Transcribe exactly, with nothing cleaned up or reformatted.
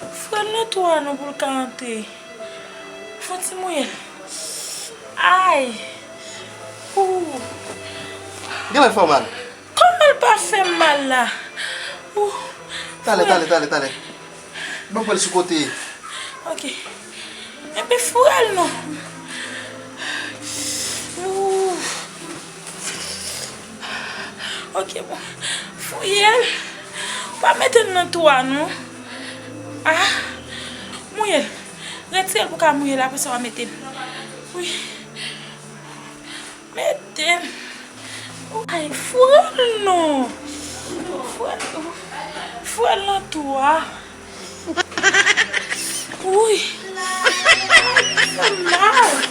Foure l nan twou a non pou l ka antre. Fè yon ti mouye l. Ay! Ou! Genlè l fè w mal. Kòman l pa fè m mal la? Ou! Talè, talè, talè, talè. Ban m pran l sou kote. Ok. Enben foure l non. Ou! Ok, bon. Fouye l. Pa mete l nan twou a non. Ah! Mouye l. Retire l pou ka mouye l, apre sa w a mete l. Wi. Mete l. Ay, foure l non. Foure l. Foure l nan twou a. Wi. Ay, fè mal.